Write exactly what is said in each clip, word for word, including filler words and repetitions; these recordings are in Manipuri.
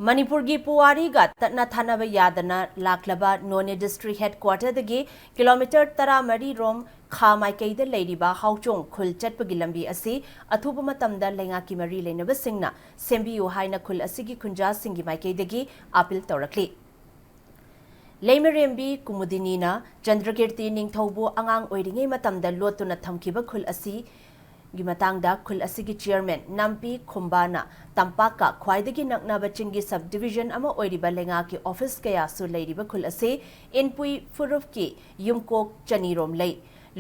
ꯃꯅꯤꯄꯨꯔꯒꯤ ꯄꯨꯋꯥꯔꯤꯒ ꯇꯠꯅ ꯊꯥꯅꯕ ꯌꯥꯗꯅ ꯂꯥꯛꯂꯕ ꯅꯣꯅꯦ ꯗꯤꯁꯇ꯭ꯔꯤꯛ ꯍꯦꯗꯀ꯭ꯋꯥꯇꯔꯗꯒꯤ ꯀꯤꯂꯣꯃꯤꯇꯔ ꯇꯔꯥꯃꯔꯤ ꯔꯣꯝ ꯈꯥ ꯃꯥꯏꯀꯩꯗ ꯂꯩꯔꯤꯕ ꯍꯥꯎꯆꯣꯡ ꯈꯨꯜ ꯆꯠꯄꯒꯤ ꯂꯝꯕꯤ ꯑꯁꯤ ꯑꯊꯨꯕ ꯃꯇꯝꯗ ꯂꯩꯉꯥꯛꯀꯤ ꯃꯔꯤ ꯂꯩꯅꯕꯁꯤꯡꯅ ꯁꯦꯝꯕꯤꯌꯨ ꯍꯥꯏꯅ ꯈꯨꯜ ꯑꯁꯤꯒꯤ ꯈꯨꯟꯖꯥꯁꯤꯡꯒꯤ ꯃꯥꯏꯀꯩꯗꯒꯤ ꯑꯥꯄꯤꯜ ꯇꯧꯔꯛꯂꯤ꯫ ꯂꯩꯃꯔꯦꯝꯕꯤ ꯀꯨꯃꯨꯗꯤꯅꯤꯅ ꯆꯟꯗ꯭ꯔꯀꯤꯔꯇꯤ ꯅꯤꯡꯊꯧꯕꯨ ꯑꯉꯥꯡ ꯑꯣꯏꯔꯤꯉꯩ ꯃꯇꯝꯗ ꯂꯣꯠꯇꯨꯅ ꯊꯝꯈꯤꯕ ꯈꯨꯜ ꯑꯁꯤꯒꯤ ꯃꯇꯥꯡꯗ ꯈꯨꯜ ꯑꯁꯤꯒꯤ ꯆꯤꯌꯔꯃꯦꯟ ꯅꯥꯝꯄꯤ ꯈꯨꯝꯕꯥꯅ ꯇꯝꯄꯥꯛꯀ ꯈ꯭ꯋꯥꯏꯗꯒꯤ ꯅꯛꯅꯕ ꯆꯤꯡꯒꯤ ꯁꯕ ꯗꯤꯕꯤꯖꯟ ꯑꯃ ꯑꯣꯏꯔꯤꯕ ꯂꯩꯉꯥꯛꯀꯤ ꯑꯣꯐꯤꯁ ꯀꯌꯥꯁꯨ ꯂꯩꯔꯤꯕ ꯈꯨꯜ ꯑꯁꯤ ꯏꯟꯄꯨꯏ ꯐꯨꯔꯨꯞꯀꯤ ꯌꯨꯝꯀꯣꯛ ꯆꯅꯤꯔꯣꯝ ꯂꯩ꯫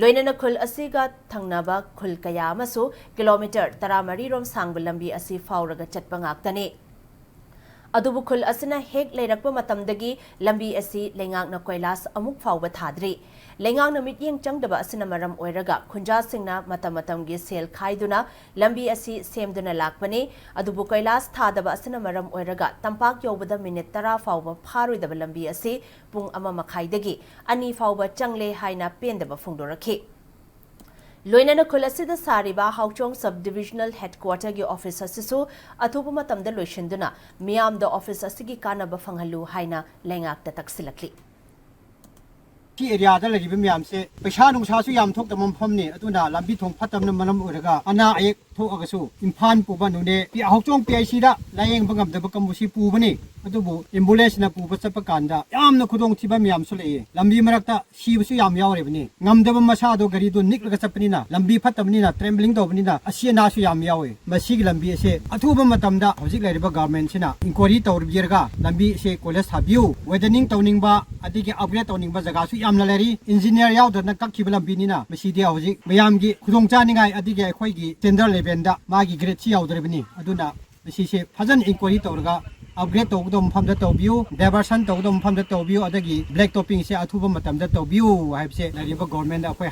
ꯂꯣꯏꯅꯅ ꯈꯨꯜ ꯑꯁꯤꯒ ꯊꯪꯅꯕ ꯈꯨꯜ ꯀꯌꯥ ꯑꯃꯁꯨ ꯀꯤꯂꯣꯃꯤꯇꯔ ꯇꯔꯥꯃꯔꯤ ꯔꯣꯝ ꯁꯥꯡꯕ ꯂꯝꯕꯤ ꯑꯁꯤ ꯐꯥꯎꯔꯒ ꯆꯠꯄ ꯉꯥꯛꯇꯅꯤ꯫ ꯑꯗꯨꯕꯨ ꯈꯨꯜ ꯑꯁꯤꯅ ꯍꯦꯛ ꯂꯩꯔꯛꯄ ꯃꯇꯝꯗꯒꯤ ꯂꯝꯕꯤ ꯑꯁꯤ ꯂꯩꯉꯥꯛꯅ ꯀꯣꯏꯂꯥꯁ ꯑꯃꯨꯛ ꯐꯥꯎꯕ ꯊꯥꯗ꯭ꯔꯤ꯫ ꯂꯩꯉꯥꯛꯅ ꯃꯤꯠꯌꯦꯡ ꯆꯪꯗꯕ ꯑꯁꯤꯅ ꯃꯔꯝ ꯑꯣꯏꯔꯒ ꯈꯨꯟꯖꯥꯁꯤꯡꯅ ꯃꯇꯝ ꯃꯇꯝꯒꯤ ꯁꯦꯜ ꯈꯥꯏꯗꯨꯅ ꯂꯝꯕꯤ ꯑꯁꯤ ꯁꯦꯝꯗꯨꯅ ꯂꯥꯛꯄꯅꯤ꯫ ꯑꯗꯨꯕꯨ ꯀꯣꯏꯂꯥꯁ ꯊꯥꯗꯕ ꯑꯁꯤꯅ ꯃꯔꯝ ꯑꯣꯏꯔꯒ ꯇꯝꯄꯥꯛ ꯌꯧꯕꯗ ꯃꯤꯅꯤꯠ ꯇꯔꯥ ꯐꯥꯎꯕ ꯐꯥꯔꯣꯏꯗꯕ ꯂꯝꯕꯤ ꯑꯁꯤ ꯄꯨꯡ ꯑꯃ ꯃꯈꯥꯏꯗꯒꯤ ꯑꯅꯤ ꯐꯥꯎꯕ ꯆꯪꯂꯦ ꯍꯥꯏꯅ ꯄꯦꯟꯗꯕ ꯐꯣꯡꯗꯣꯔꯛꯈꯤ꯫ ꯂꯣꯏꯅꯅ ꯈꯨꯜ ꯑꯁꯤꯗ ꯁꯥꯔꯤꯕ ꯍꯥꯎꯆꯣꯡ ꯁꯕ ꯗꯤꯕꯤꯖꯅꯦꯜ ꯍꯦꯗꯀ꯭ꯋꯥꯇꯔꯒꯤ ꯑꯣꯐꯤꯁ ꯑꯁꯤꯁꯨ ꯑꯊꯨꯕ ꯃꯇꯝꯗ ꯂꯣꯏꯁꯤꯟꯗꯨꯅ ꯃꯤꯌꯥꯝꯗ ꯑꯣꯐꯤꯁ ꯑꯁꯤꯒꯤ ꯀꯥꯟꯅꯕ ꯐꯪꯍꯜꯂꯨ ꯍꯥꯏꯅ ꯂꯩꯉꯥꯛꯇ ꯇꯛꯁꯤꯜꯂꯛꯂꯤ꯫ ꯁꯤ ꯑꯦꯔꯤꯌꯥꯗ ꯂꯩꯔꯤꯕ ꯃꯌꯥꯝꯁꯦ ꯄꯩꯁꯥ ꯅꯨꯡꯁꯥꯁꯨ ꯌꯥꯝ ꯊꯣꯛꯇꯕ ꯃꯐꯝꯅꯤ꯫ ꯑꯗꯨꯅ ꯂꯝꯕꯤ ꯊꯣꯡ ꯐꯠꯇꯕꯅ ꯃꯔꯝ ꯑꯣꯏꯔꯒ ꯑꯅꯥ ꯑꯌꯦꯛ ꯊꯣꯛꯑꯒꯁꯨ ꯏꯝꯐꯥꯜ ꯄꯨꯕ ꯅꯣꯅꯦ ꯄꯤ-, ꯍꯥꯎꯆꯣꯡ ꯄꯤ ꯑꯩꯆ ꯁꯤꯗ ꯂꯥꯌꯦꯡꯕ ꯉꯝꯗꯕ ꯀꯥꯡꯕꯨꯁꯤ ꯄꯨꯕꯅꯤ꯫ ꯑꯗꯨꯕꯨ ꯑꯦꯝꯕꯨꯂꯦꯟꯁꯅ ꯄꯨꯕ ꯆꯠꯄ ꯀꯥꯟꯗ ꯌꯥꯝꯅ ꯈꯨꯗꯣꯡꯊꯤꯕ ꯃꯌꯥꯝꯁꯨ ꯂꯩꯌꯦ꯫ ꯂꯝꯕꯤ ꯃꯔꯛꯇ ꯁꯤꯕꯁꯨ ꯌꯥꯝ ꯌꯥꯎꯔꯤꯕꯅꯤ꯫ ꯉꯝꯗꯕ ꯃꯁꯥꯗꯣ ꯒꯥꯔꯤꯗꯣ ꯅꯤꯛꯂꯒ ꯆꯠꯄꯅꯤꯅ, ꯂꯝꯕꯤ ꯐꯠꯇꯕꯅꯤꯅ, ꯇ꯭ꯔꯦꯝꯕ꯭ꯂꯤꯡ ꯇꯧꯕꯅꯤꯅ ꯑꯁꯤ ꯑꯅꯥꯁꯨ ꯌꯥꯝ ꯌꯥꯎꯋꯤ꯫ ꯃꯁꯤꯒꯤ ꯂꯝꯕꯤ ꯑꯁꯦ ꯑꯊꯨꯕ ꯃꯇꯝꯗ ꯍꯧꯖꯤꯛ ꯂꯩꯔꯤꯕ ꯒꯚꯔꯟꯃꯦꯟꯠꯁꯤꯅ ꯏꯟꯀ꯭ꯋꯥꯏꯔꯤ ꯇꯧꯕꯤꯔꯒ ꯂꯝꯕꯤ ꯑꯁꯦ ꯀꯣꯏꯂꯥꯁ ꯊꯥꯕꯤꯌꯨ꯫ ꯋꯦꯗꯅꯤꯡ ꯇꯧꯅꯤꯡꯕ ꯑꯗꯒꯤ ꯑꯞꯒ꯭ꯔꯦꯗ ꯇꯧꯅꯤꯡꯕ ꯖꯒꯥꯁꯨ ꯌꯥꯝꯅ ꯂꯩꯔꯤ꯫ ꯏꯟꯖꯤꯅꯤꯌꯥꯔ ꯌꯥꯎꯗꯅ ꯀꯛꯈꯤꯕ ꯂꯝꯕꯤꯅꯤꯅ ꯃꯁꯤꯗꯤ ꯍꯧꯖꯤꯛ ꯃꯌꯥꯝꯒꯤ ꯈꯨꯗꯣꯡ ꯆꯥꯅꯤꯡꯉꯥꯏ ꯑꯗꯒꯤ ꯑꯩꯈꯣꯏꯒꯤ ꯁ꯭ꯇꯦꯟꯗꯔꯗ ꯂꯦꯚꯦꯜꯗ ꯃꯥꯒꯤ ꯒ꯭ꯔꯦꯗꯁꯤ ꯌꯥꯎꯗ꯭ꯔꯤꯕꯅꯤ꯫ ꯑꯗꯨꯅ ꯃꯁꯤꯁꯦ ꯐꯖꯅ ꯏꯟꯀ꯭ꯋꯥꯏꯔꯤ ꯇꯧꯔꯒ ꯑꯞꯒ꯭ꯔꯦꯗ ꯇꯧꯒꯗꯧꯕ ꯃꯐꯝꯗ ꯇꯧꯕꯤꯌꯨ, ꯗꯥꯏꯚꯔꯁꯟ ꯇꯧꯒꯗꯧꯕ ꯃꯐꯝꯗ ꯇꯧꯕꯤꯌꯨ, ꯑꯗꯒꯤ ꯕ꯭ꯂꯦꯛ ꯇꯣꯞꯄꯤꯡꯁꯦ ꯑꯊꯨꯕ ꯃꯇꯝꯗ ꯇꯧꯕꯤꯌꯨ ꯍꯥꯏꯕꯁꯦ ꯂꯩꯔꯤꯕ ꯒꯣꯔꯃꯦꯟꯗ ꯑꯩꯈꯣꯏ